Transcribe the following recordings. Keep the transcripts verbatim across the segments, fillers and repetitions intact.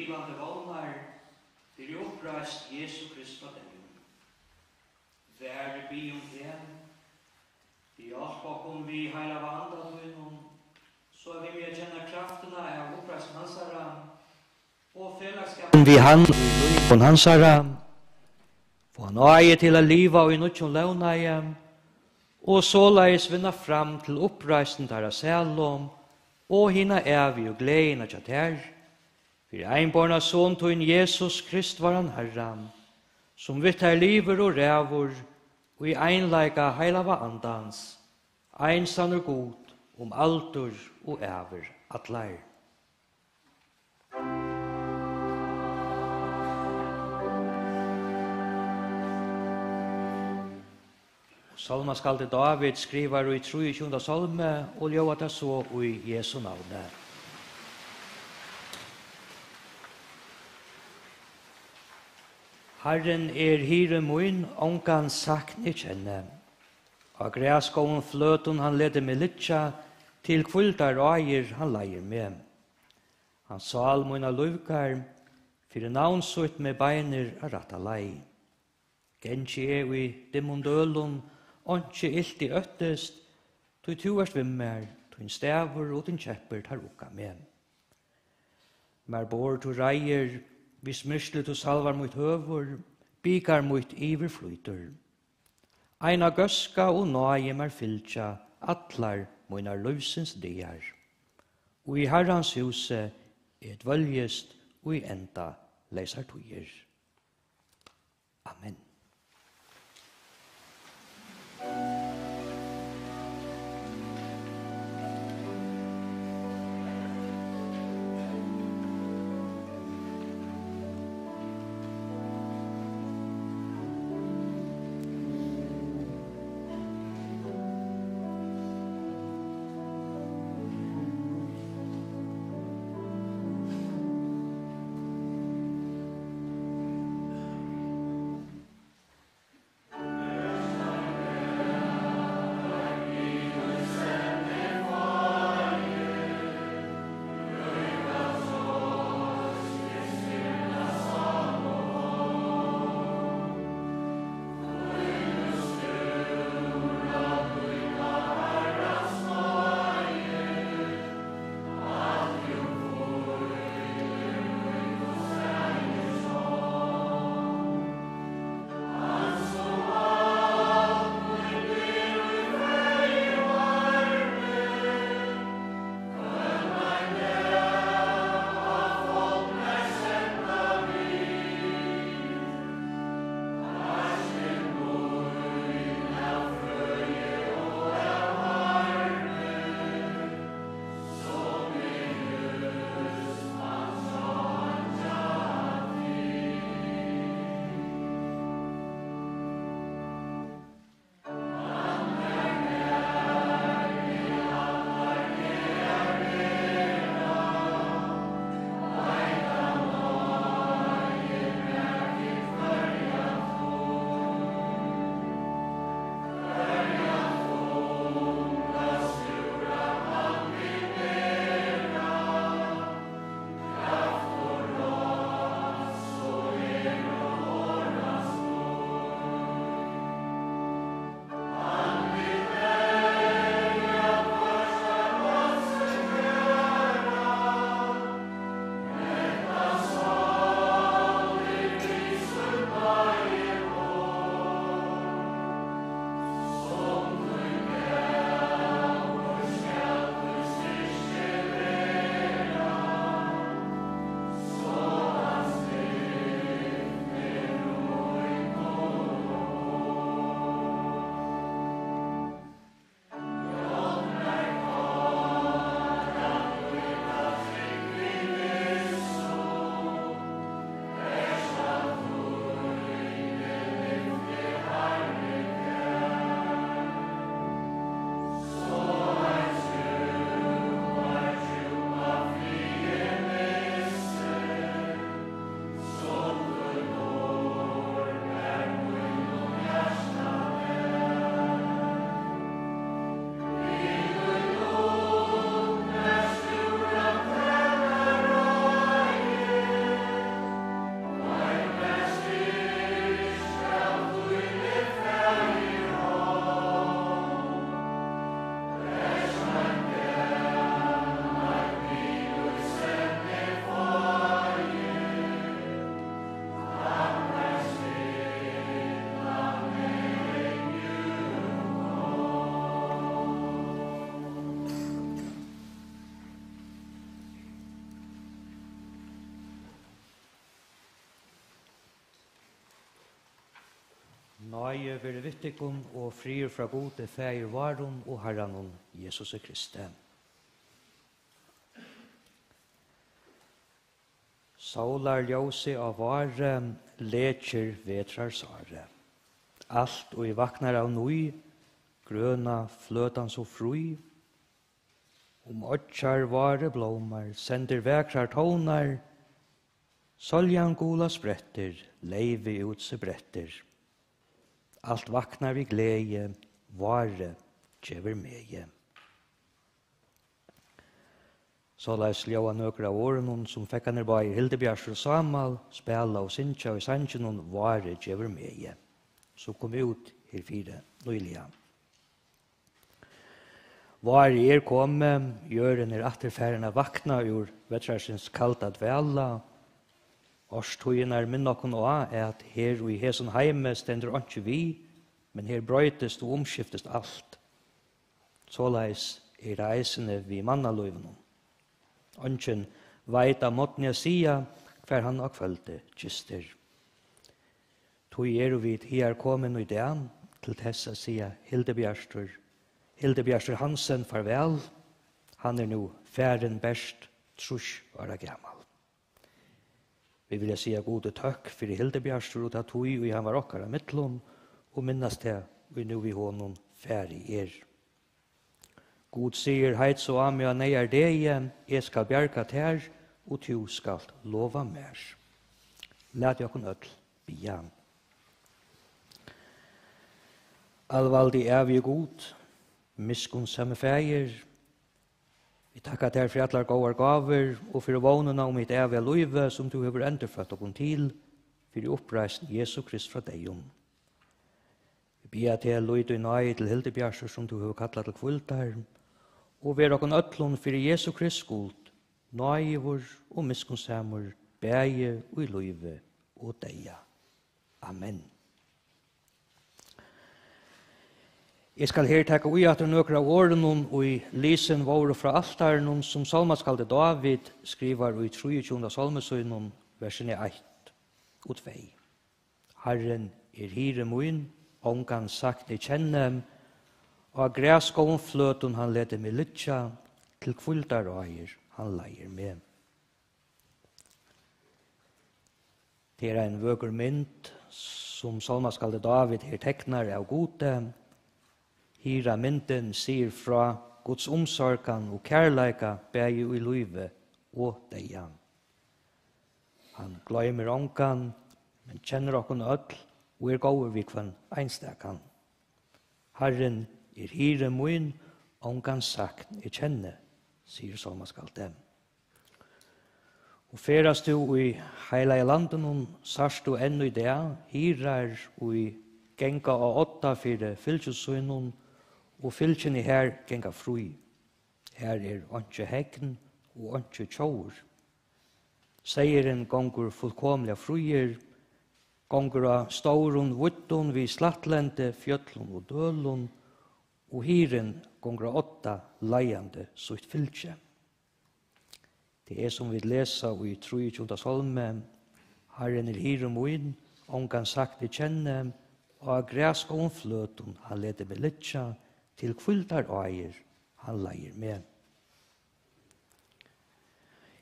livandi vónar fyri uppreisn Jesu Krist frá deyðum. Faðir, vit biðja um teg, hjálp okkum við heilaga anda tínum, so at vit mega kenna kraftina av uppreisn hansara og felagsskapin við hann í líðingum hansara, fáa náði til at liva í nýggjum levnaði og soleiðis vinna fram til uppreisn teirra sælu og hina ævigu gleðina hjá tær, fyri einborna Son tín, Jesus Krist, vóran Harra, sum við tær livir og ræður í einleika heilaga Andans, ein sannur Gud, um aldur og ævir allar. Sálmaskaldi Dávid skrivar í trýogtjúgunda sálmi og ljóðar tað so í Jesu navni. Harrin er hirði mín, ongan sakn eg kenni. Á grasgóðum fløtum hann letur meg liggja, til hvíldar áir hann leiðir meg. Hann sál mína lívgar, fyri navn sítt meg beinir á rætta leið. Gangi eg í dimmum dølum, einki ilt eg óttist, tí tú ert við mær, tín stavur og tín keppur, teir ugga meg. Mær borð tú reiðir, við smyrsli tú salvar mítt høvur, bikar mítt yvirflýtur. Eina góðska og náði mær fylgja allar mínar lívsins dagar. Og í Harrans húsi eg dvøljist í endaleysar tíðir. Amen. Náði veri við tykkum og friður frá Gudi, Faðir várum og Harranum Jesusi Kristi. Sólarljósið á vári lekir vetrarsárið. Alt, ið vaknar av ný, grøna fløtan so frí. Um oyggjar várið blómar, sendir vakrar tónar, sóljan gula sprettir, leyvið út seg brettir. Alt vaknar við gleði, várið gevur megi. Soleiðis ljóða nøkur av orðunum, sum fekkarnir báðir Hildibjartur og Sámal spæla og syngja í sanginum Várið gevur megi, sum kom út herfyri nýliga. Várið er komið, jørðin er aftur farin at vakna úr vetrarsins kalda dvala. Árstíðirnar minna okkum á, at her í hesum heimi stendur einki við, men her broytist og umskiftist alt. Soleiðis er tað eisini við mannalívinum. Eingin veit av morgni at siga, hvar hann á kvøldi gistir. Tí eru vit higar komin í dag til tess at siga Hildibjartur, Hildibjartur Hansen farvæl. Hann er nú farin bert trýss ára gamal. Vit vilja siga Gudi tøkk fyri Hildibjartur og ta tíð, ið hann var okkara millum, og minnast tað, ið nú við honum farið er. Gud sigur: Heit so á meg á neyðardegi, eg skal bjarga tær, og tú skalt lova mær. Latið okkum øll biðja. Alvaldi ævigi Gud, miskunnsami Faðir, vit takka tær fyri allar góðar gávur og fyri vónina um hitt æviga lívið, sum tú hevur endurføtt okkum til fyri uppreisn Jesu Krist frá deyðum. Vit biðja teg, lít í náði til Hildibjartur, sum tú hevur kallað til hvíldar, og ver okkum øllum fyri Jesu Krist skuld náðigur og miskunnsamur, bæði í lívi og deyða. Amen. Eg skal her taka í aftur nøkur av orðunum, ið lisin vóru frá altarinum, sum sálmaskaldi Dávid skrivar í trýogtjúgunda sálmi sínum, versini eitt og tvey. Harrin er hirði mín, ongan sakni eg kenni, á grasgóðum fløtum hann letur meg liggja, til hvíldar áir hann leiðir meg. Tað er ein vøkur mynd, sum sálmaskaldi Dávid her teknar av Gudi. Hirðamyndin sigur frá Guds umsorgan og kærleika bæði í lívi og deyða. Hann gloymir ongan, men kennir okkum øll og er góður við hvønn einstakan. Harrin er hirði mín, ongan sakn eg kenni, sigur sálmaskaldið. Og ferðast tú í heilaga landinum, sært tú enn í dag hirðar, ið ganga á odda fyri fylgi sínum, og fylgini har ganga frí. Har er einki hegn og einki tjóvur. Seyðurin gongur fullkomiliga fríur, gongur á stórum víddum við slættlendi, fjøllum og dølum, og hirðin gongur á odda leiðandi sítt fylgi. Tað er, sum vit lesa í trýogtjúgunda sálmi: Harrin er hirði mín, ongan sakni eg kenni, á grasgóðum fløtum hann letur meg liggja, til hvíldar áir hann leiðir meg.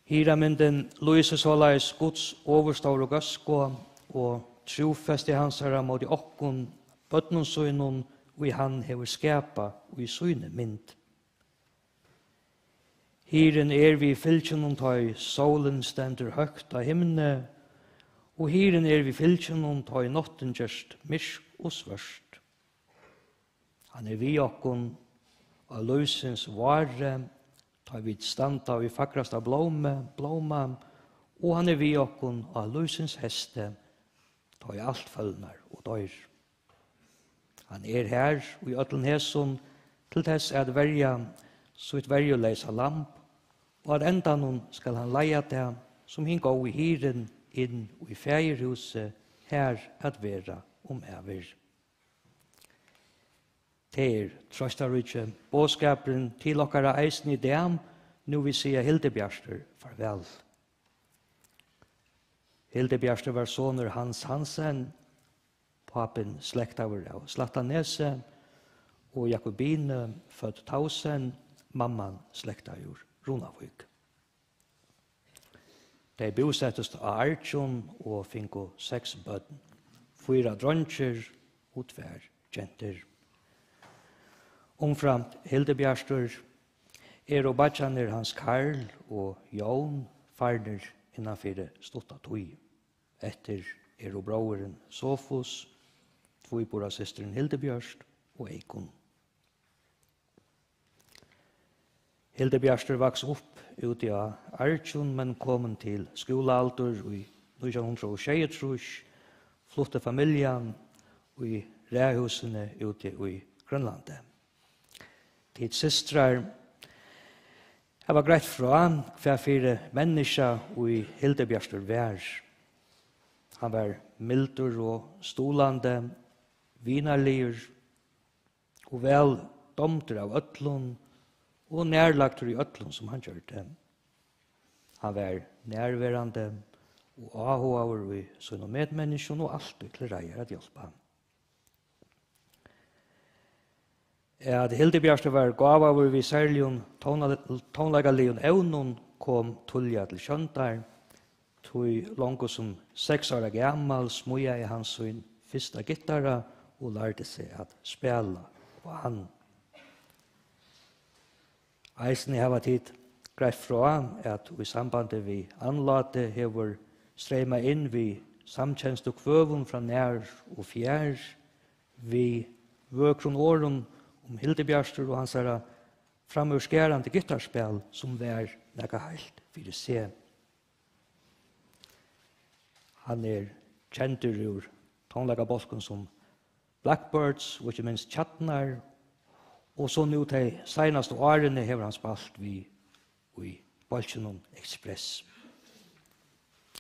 Hirðamyndin lýsir soleiðis Guds ovurstóru góðsku og trúfesti hansara móti okkum, børnum sínum, ið hann hevur skapað í síni mynd. Hirðin er við fylginum, tá ið sólin stendur høgt á himni, og hirðin er við fylginum, tá ið náttin gerst myrk og svørt. Hann er við okkum á lívsins vári, tá vit standa í fagrasta blómi, blóma, og hann er við okkum á lívsins hesti, tá ið alt følnar og doyr. Hann er har í øllum hesum til tess at verja sítt verjuleysa lamb, og at endanum skal hann leiða tað sum hin góði hirðin inn í Faðirhúsið, har at vera um ævir. Tað er trøstaríki boðskapurin til okkara eisini í dag, nú vit siga Hildibjartur farvæl. Hildibjartur var sonur Hans Hansen, pápin slektaður av Slættanesi, og Jakobine, fødd Tausen, mamman slektað úr Runavík. Tey búsettust á Argjum og fingu seks børn, fýra dreingir og tvær gentur. Umframt Hildibjartur eru beiggjarnir Hans Karl og Jón farnir innan fyri stutta tíð. Eftir eru bróðirin Sofus, tvíburasystrin Hildibjørt og Eyðgunn. Hildibjartur vaks upp úti á Argjum, men komin til skúlaaldur í nítjan hundrað og sjeyogtrýss, flutti familjan í raðhúsini úti í Grønlandi. Tit systrar hava greitt frá, hvat fyri menniskja í Hildibjartur var. Hann var mildur og stuðlandi, vinarligur og væl dámdur av øllum og nærlagdur í øllum, sum hann gjørdi. Hann var nærverandi og áhugaður í sínum medmenniskjum og altíð til reiðar at hjálpa. At Hildibjartur var gávaður við serligum tóna-, tónleikaligum evnum, kom tíðliga til sjóndar, tí longu sum seks ára gamal smíðaði hann sín fyrsta gittara og lærdi seg at spæla á hann. Eisini hava tit greitt frá, at í sambandi við andlátið hevur streymað inn við samkenslukvøðum frá nær og fjær, við vøkrum orðum um Hildibjartur og hansara framúrskarandi gittarspæl, sum var nakað heilt fyri seg. Hann er kendur úr tónleikabólkum sum Blackbirds og ikki minst Tjarnar, og so nú tey seinastu árini hevur hann spælt við í bólkinum Express.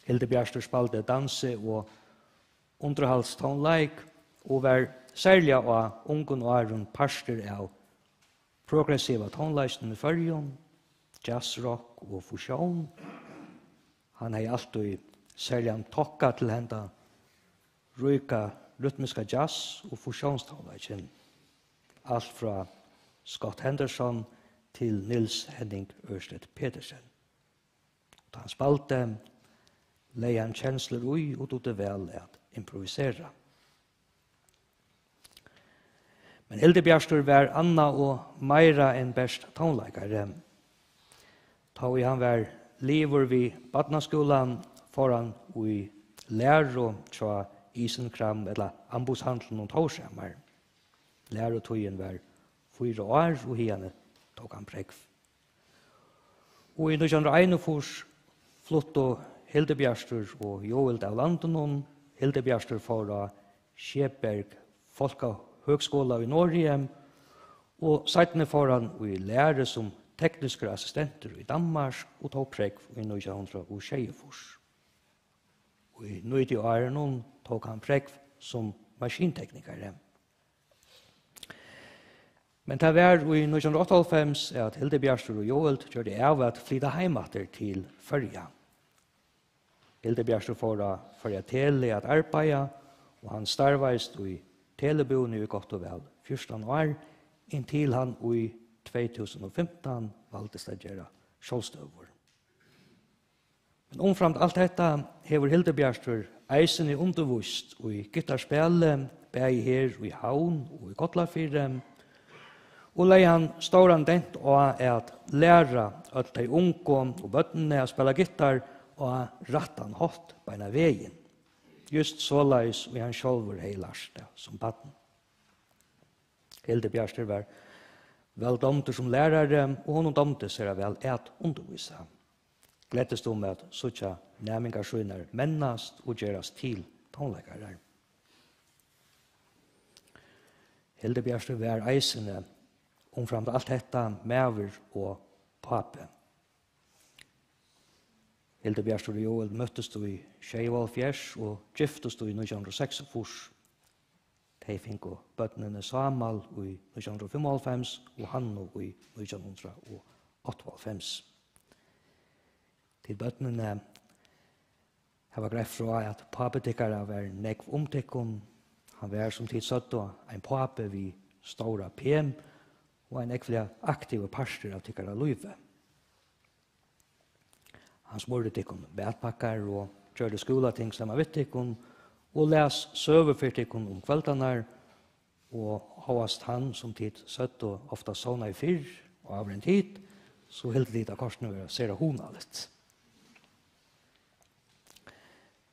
Hildibjartur spældi dansi og undirhaldstónleik og var serliga á ungum árum partur av progressiva tónleikinum í Føroyum, jazzrock og fusión. Hann hevði altíð serligan tokka til henda ríka rytmiska jazz og fusiónstónleikin, alt frá Scott Henderson til Niels Henning Ørstedt Petersen. Tá hann spældi, legði hann kenslur í og dugdi væl at improvisera. Men Hildibjartur var annað og meira enn bert tónleikari. Tá ið hann var liðugur við barnaskúlan, fór hann í læru hjá Isenkram ella amboðshandlinum Tórshavnar. Lærutíðin var fýra ár, og hiðani tók hann prógv. Og í nítjan hundrað og einogfýrs fluttu Hildibjartur og Joel av landinum. Hildibjartur fór á Scheberg Folkehøgskole í Noregi, og seinni fór hann í læru sum tekniskur assistentur í Danmark og tók prógv í nítjan hundrað og sjeyogfýrs. Og í nítiárunum tók hann prógv sum maskinteknikari. Men tað var í nítjan hundrað og áttaoghálvfems, at Hildibjartur og Joel gjørdu av at flyta heim aftur til Føroya. Hildibjartur fór á Føroya Tele at arbeiða, og hann starvaðist í telebúðini í gott og væl fjúrtan ár, inntil hann í tvey túsund og fimtan valdist at gera sjálvstøðugur. Men umframt alt hetta hevur Hildibjartur eisini undirvíst í gittarspæli, bæði her í Havn og í Kollafirði, og legði hann stóran dent á at læra øll tey ungu og børnini at spæla gittar á rættan hátt beinan vegin, júst soleiðis, og hann sjálvur hevði lært tað sum barn. Hildibjartur var væl dámdur sum lærari, og honum dámdi sera væl at undirvísa. Gleddist um at síggja næmingar sínar mennast og gerast til tónleikarar. Hildibjartur var eisini, umframt alt hetta, maður og pápi. Hildibjartur og Joel møttust í sjeyoghálvfjerðs og giftust í nítjan hundrað og seksogfýrs. Tey fingu børnini Sámal í nítjan hundrað og fimmoghálvfems og Hannu í nítjan hundrað og áttaoghálvfems. Til børnini hava greitt frá, at pápi tykkara var nógv um tykkum. Hann var, sum tit søgdu, ein pápi við stóra P og ein ógvuliga aktivur partur av tykkara lívi. Hann smurdi tykkum matpakkar og gjørdi skúlating saman við tykkum og las søgur fyri tykkum um kvøldarnar, og hóast hann, sum tit søgdu, ofta sovnaði fyrr og áður enn tit, so hildu tit, at kortini var sera hugnaligt.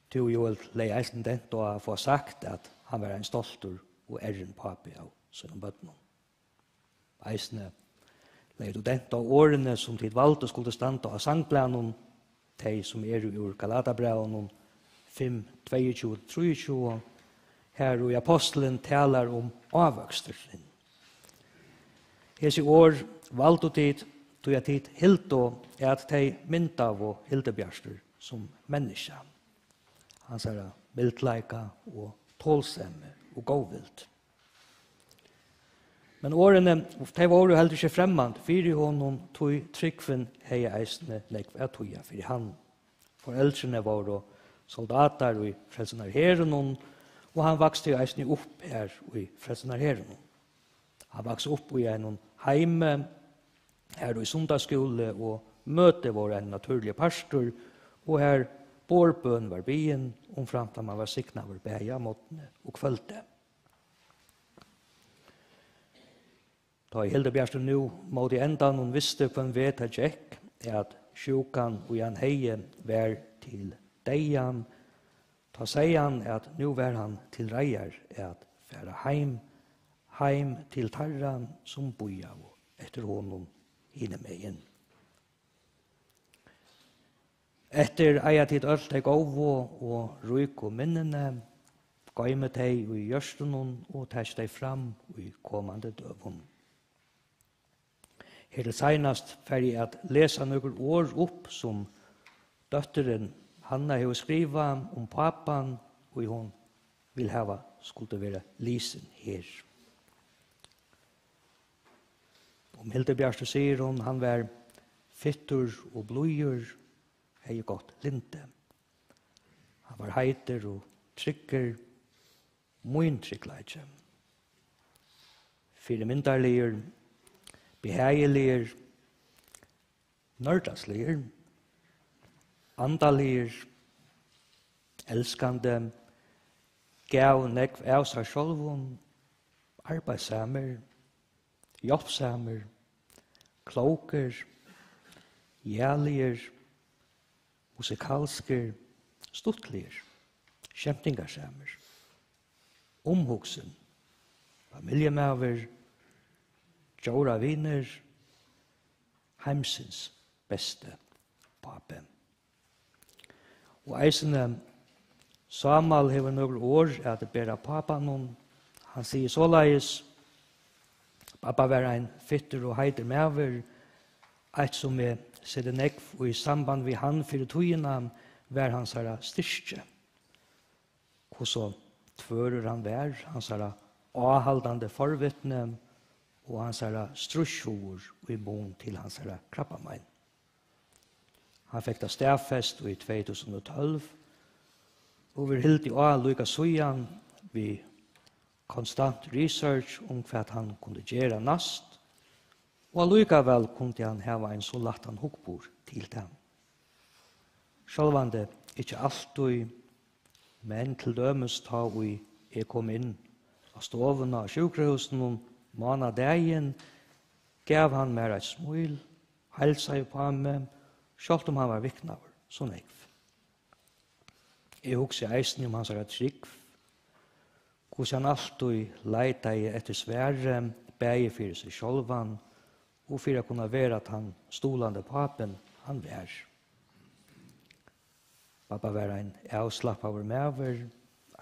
Tú, Joel, legði eisini dent á at fáa sagt, at hann var ein stoltur og errin pápi av sínum børnum. Eisini legði tú dent á orðini, sum tit valdu skuldu standa á sangblaðnum, tey, sum eru úr Galatabrævinum fimm, tveyogtjúgu til trýogtjúgu, har ið apostulin talar um ávøksturin. Hesi orð valdu tit, tí at tit hildu, at tey myndaðu Hildebjartur sum menniskja, hansara mildleika og tolsemi og góðvild. Men orðini, tey vóru heldur ikki fremmand fyri honum, tí trúgvin hevði eisini nógv at týða fyri hann. Foreldrini vóru soldatar í Frelsunarherinum, og hann vaksti eisini upp her í Frelsunarherinum. Hann vaks upp í einum heimi, har í sunnudagsskúli og møti vóru ein natúrligur partur, og har borðbøn var biðin, umframt at mann var signaður bæði á morgni og kvøldi. Tá ið Hildebjartur nú móti endanum visti, hvønn veg tað gekk, at sjúkan, ið hann hevði, var til deyðan, tá segði hann, at nú var hann til reiðar at fara heim, heim til teirra, sum bíðaðu eftir honum hinumegin. Eftir eiga tit øll tey góðu og ríku minnini. Goymið tey í hjørtunum og takið tey fram í komandi døgum. Her til seinast fari eg at lesa nøkur orð upp, sum dóttirin Hanna hevur skrivað um pápan, ið hon vil hava skuldi verið lisin her. Um Hildebjartur sigur hon: Hann var fittur og blíður, hevði gott lyndi. Hann var heitur og tryggur, mín tryggleiki. Fyrimyndarligur, behagiligur, nørdasligur, andaligur, elskandi, gav nógv av sær sjálvum, arbeiðsamur, hjálpsamur, klókur, jaligur, musikalskur, stuttligur, skemtingarsamur, umhugsin, familjumaður, djóravinur, heimsins besti pápi. Og eisini Sámal hevur nøkur orð at bera pápanum. Hann sigur soleiðis: Babba var ein fittur og heitur maður. Eitt, sum eg seti nógv í samband við hann fyri tíðina, var hansara styrki. Hvussu tvørur hann var, hansara áhaldandi forvitni og hansara stríðshugur í mun til hansara krabbamein. Hann fekk tað staðfest í tvey túsund og tólv og verður hildið á líka síðan við konstant research um, hvat hann kundi gera næst, og allíkavæl kundi hann hava ein so lættan hugburð til tað. Sjálvandi ikki altíð, men til dømis tá ið eg kom inn á stovuna á sjúkrahúsinum mánadagin, gav hann mær eitt smíl, heilsaði upp á meg, sjálvt um hann var viknaður so nógv. Eg hugsi eisini um hansara trúgv, hvussu hann altíð leitaði eftir svari, bæði fyri seg sjálvan og fyri at kunna vera tann stuðlandi pápin, hann var. Babba var ein avslappaður maður,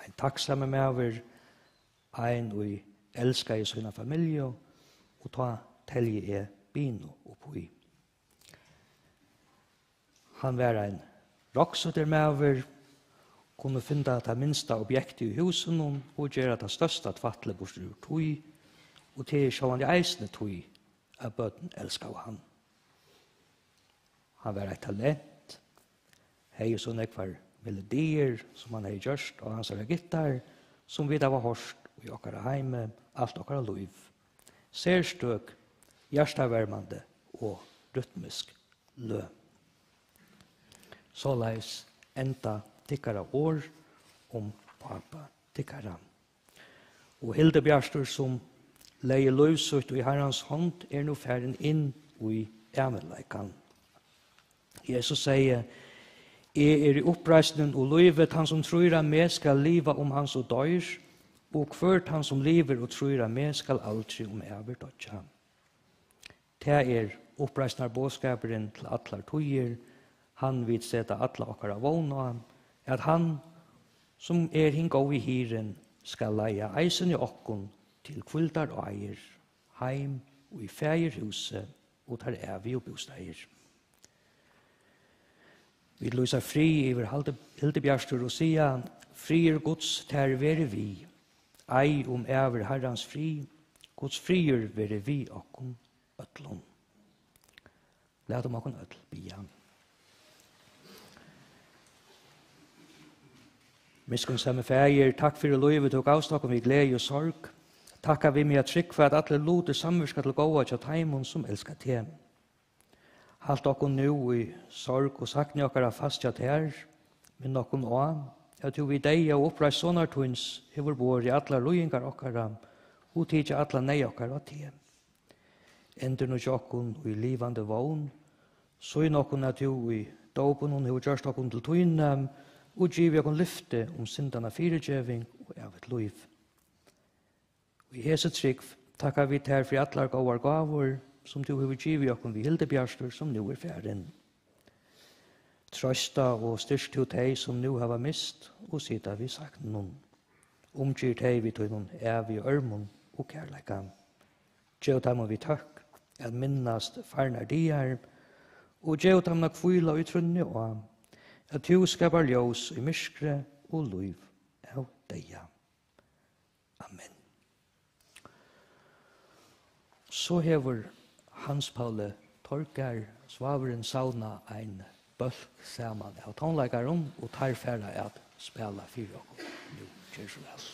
ein takksamur maður, ein, ið elskaði sína familju, og tá telji eg Binu upp í. Hann var ein rokksýttur maður, kundi finna tað minsta objektið í húsinum og gera tað størsta tvætlið burtur úr tí, og tað er sjálvandi eisini tí, at børn elskaðu hann. Hann var eitt talent, hevði so nógvar melodiir, sum hann hevði gjørt á hansara gittar, sum vit hava hoyrt í okkara heimi alt okkara lív. Serstøk, hjartavarmandi og rytmisk løg. Soleiðis enda tykkara orð um pápa tykkara. Og Hildibjartur, sum legði lív sítt í Harrans hond, er nú farin inn í ævinleikan. Jesus segði: "Eg eri uppreisnin og lívið, tann sum trýr á meg, skal liva um hann so doyr, og hvør tann sum livir og trýr á meg, skal aldri um ævir doyggja." Tað er uppreisnarboðskapurin til allar tíðir, hann vit seta alla okkara vón á, at hann, sum er hin góði hirðin, skal leiða eisini okkum til hvíldaráir, heim í Faðir húsi og tær ævigu bústaðir. Vit lýsa frið yvir Haldi-, Hildibjartur og siga: "Friður Guds tær veri við. Ei um ævir Harrans frið, Guds friður veri við okkum øllum." Latum okkum øll biðja. Miskunnsami Faðir, takk fyri lívið, tú gavst okkum við gleði og sorg. Takka við meg at trúgva, at allir lutir samvirka til góða hjá teimum, sum elska teg. Halt okkum nú í sorg og sakni okkara fast hjá tær. Minn okkum á, at tú við deyða og uppreist sonar tíns hevur borið allar líðingar okkara og tikið alla neyð okkara á teg. Endurnýggja okkum í livandi vón. Sýn okkum, at tú í dópinum hevur gjørt okkum til tíni og givið okkum lyfti um syndanna fyrigeving og ævigt lív. Í hesi trúgv takka vit tær fyri allar góðar gávur, sum tú hevur givið okkum við Hildibjartur, sum nú er farin. Trøsta og styrk tú tey, sum nú hava mist og sita við sakninum. Umgir tey við tínum ævigu ørmum og kærleika. Gev teimum við tøkk at minnast farnar dagar, og gev teimum at hvíla í trúnni á, at tú skapar ljós í myrkri og lív av deyða. Amen. So hevur Hans Pauli Torgar Svavurin savnað ein bólk saman av tónleikarum, og teir fara at spæla fyri okkum nú. Ger so væl.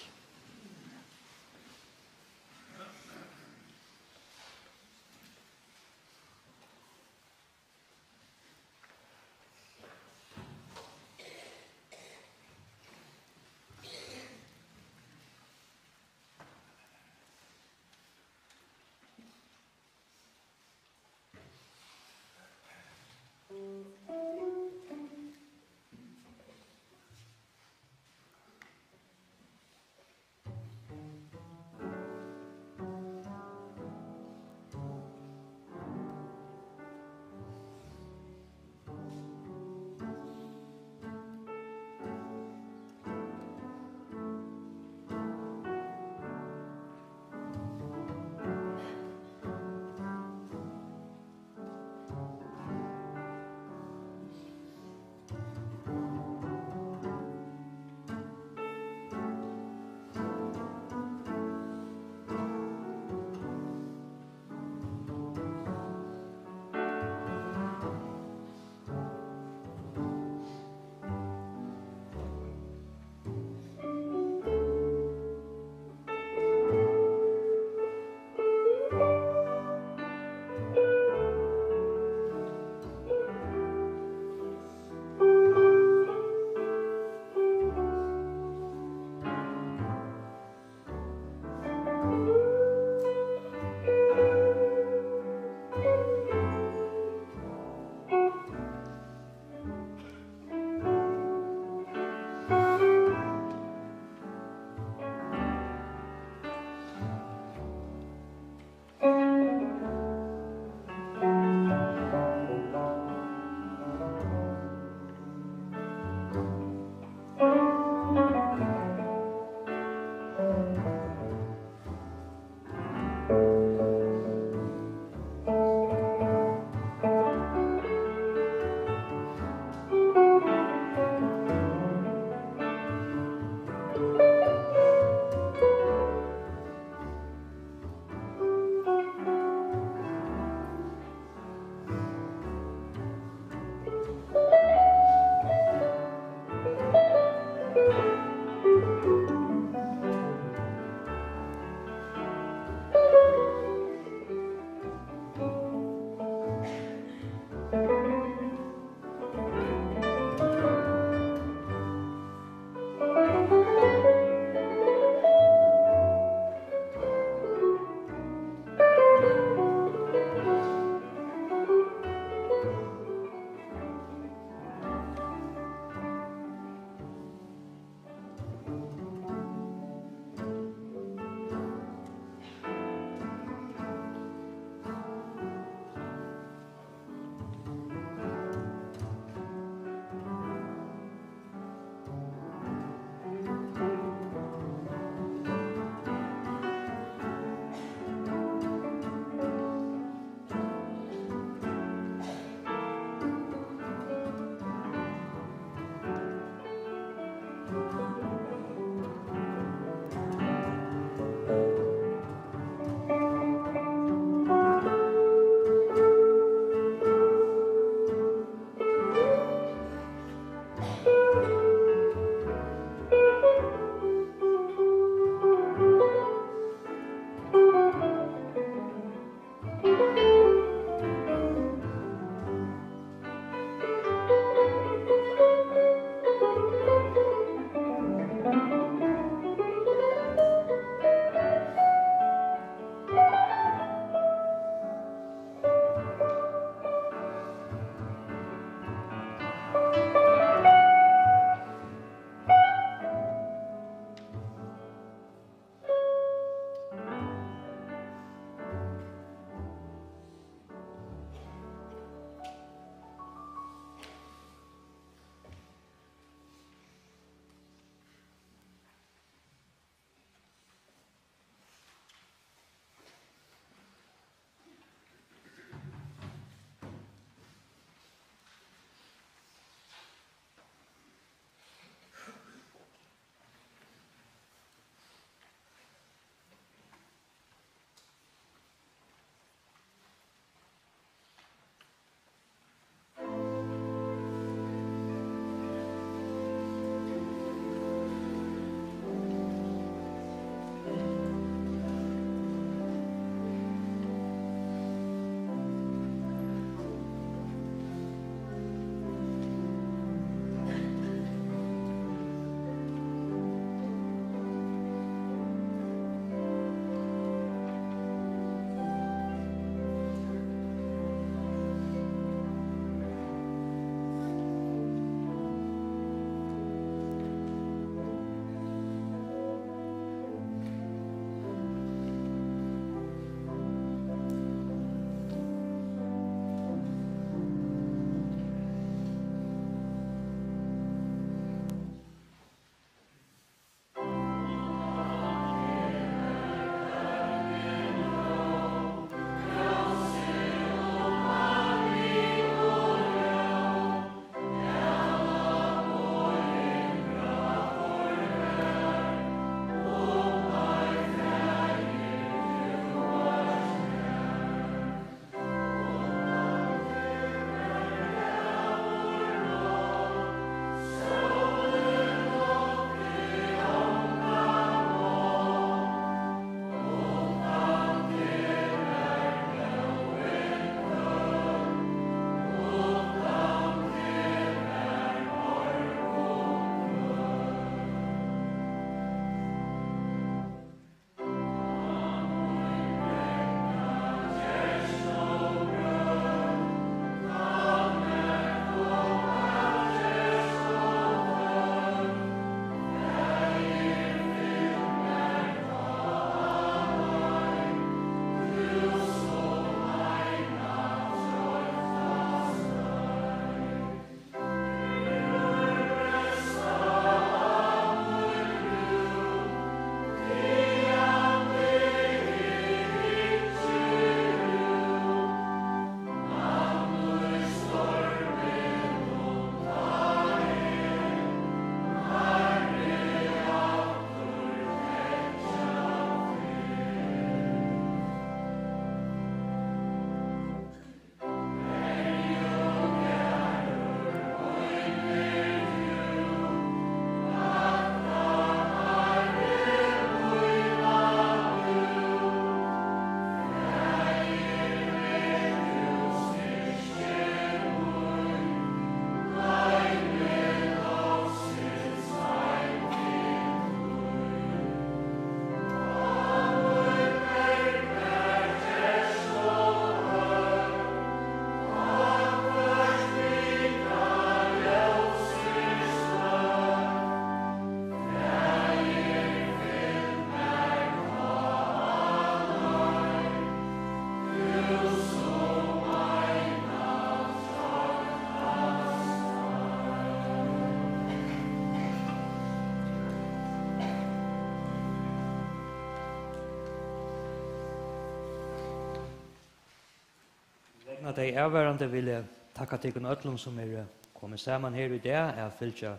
Vegna tey avvarðandi vil eg takka tykkum øllum, sum eru komin saman her í dag at fylgja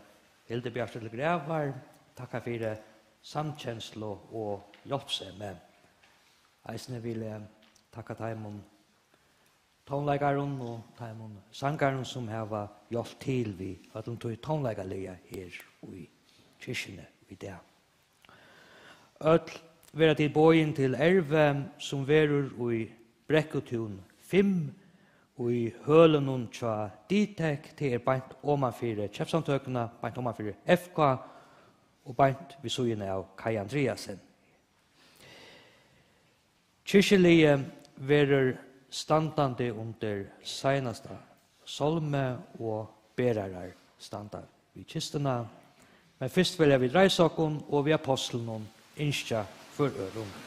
Hildu Bjartu til gravar. Takka fyri samkenslu og hjálpsemi. Eisini vil eg takka teimum tónleikarum og teimum sangarum, sum hava hjálpt til við øllum tí tónleikaliga her í kirkjuni í dag. Øll verða tit boðin til Erva, sum verður í Brekkutún fimm, í hølunum hjá Ditec. Tað er beint oman fyri Keypsamtøkuna, beint oman fyri F K og beint við síðuna av Kaj Andreasen. Kirkjuliðið verður standandi undir seinasta sálmi og berarar standa við kistuna. Men fyrst vilja vit reisa okkum og við ápostlunum ynskja hvør øðrum.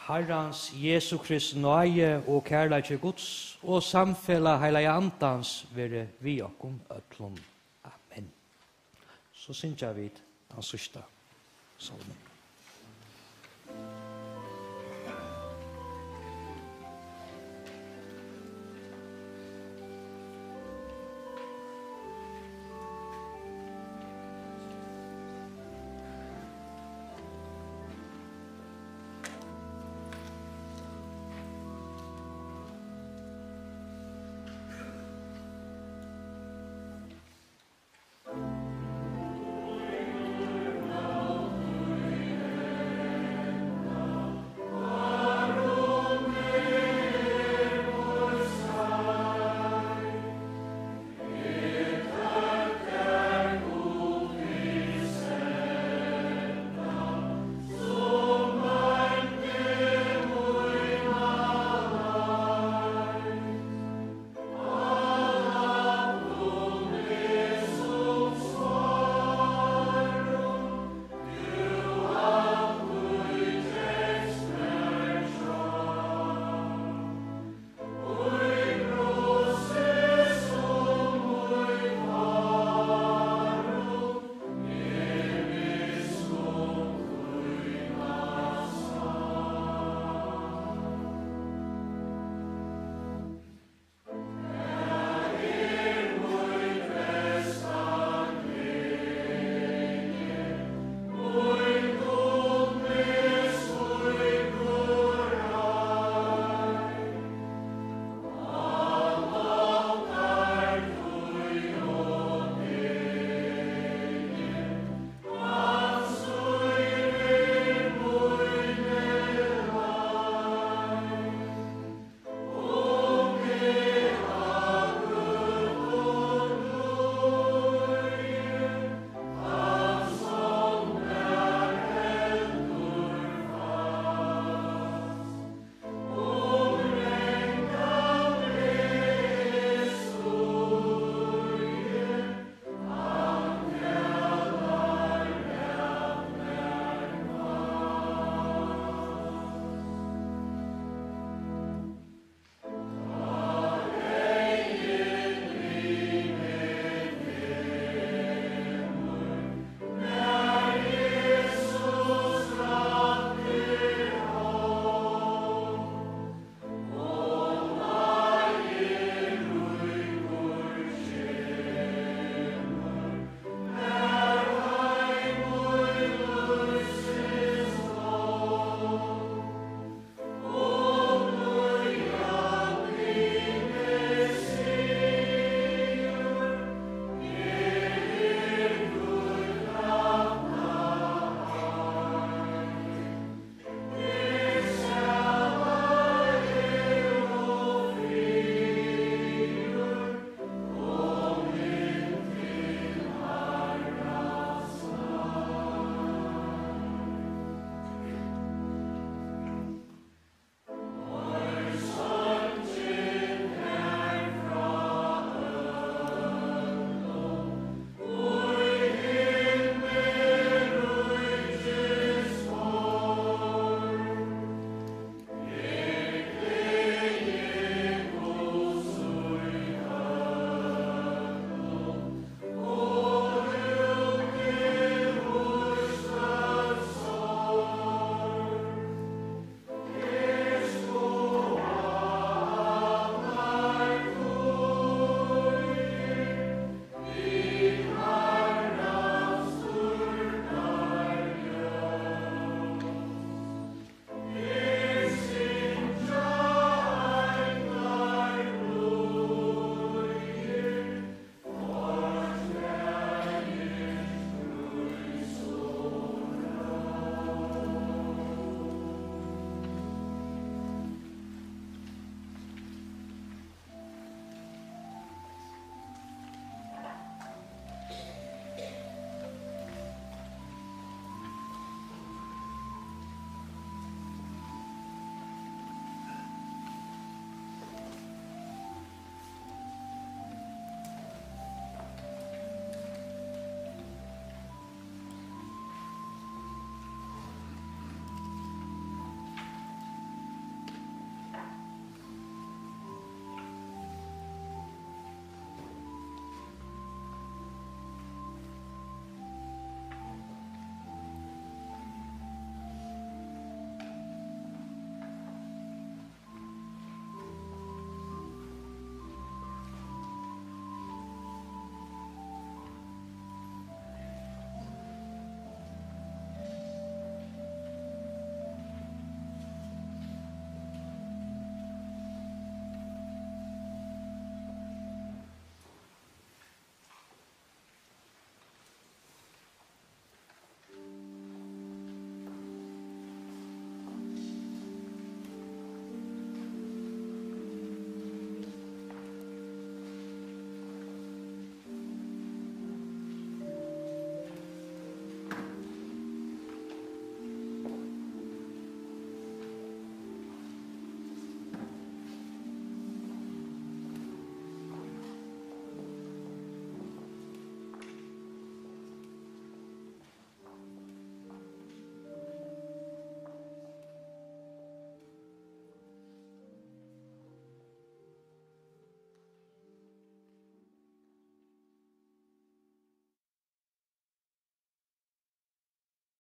Harrans Jesu Kristi náði og kærleiki Guds og samfelag Heilaga Andans veri við okkum øllum. Amen. So syngja vit tann síðsta sálmin.